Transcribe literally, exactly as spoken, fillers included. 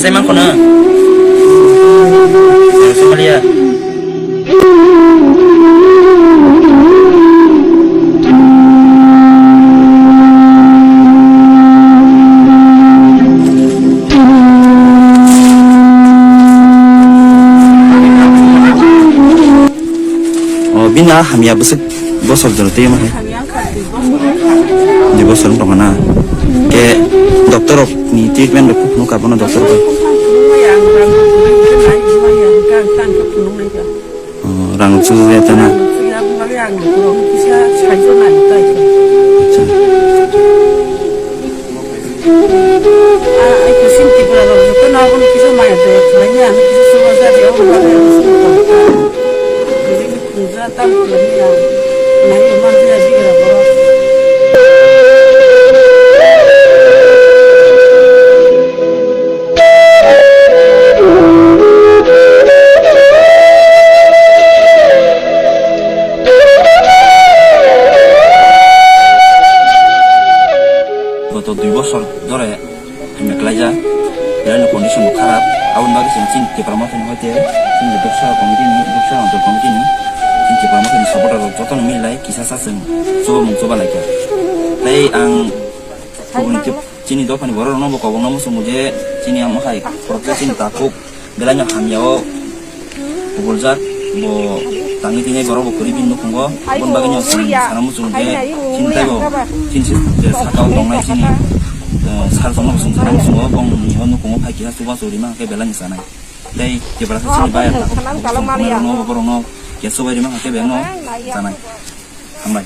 Emang kono? Somalia. O bina hamya bwswk bosor jora tei ma hai. Dui bosor wng tongkha na. Ke doctor rok ni treatment rok phunuk abono doctor rok. Oh, rang chu ya ta na. Acha. Goto dui bosor dhore hamya klaijak, belai no condition bo kharap. Aboni bagwi chwng chini Tipra Mothani hoite chini Dopsara committee ni, Dopsara Anchal committee ni, chini Tipra Mothani supporter rok jotono mililai kisa sa chwng chubamung chuba laikha. Tei ang kubuni tip-, chini dophani borok rokno bo kobokno muchungo je chini amo hai khoroksa chini takhuk belai no hamya o kubuljak, bo tangwi tini borok bo kwrwi bini nukhungo. Aboni bagwi no chwng sana muchungo je chini taibo chini se-, je saka o tongnai chini, eh, sar tongma bo chwng sana muchungo, bongni o nukhungo phai kisa chubachu rima hwnkhe belai no chanai. Tei Tiprasa chini bayar takhuk rokno bo borokno kisa chubai rima hwnkhe belai no chanai. Hambai.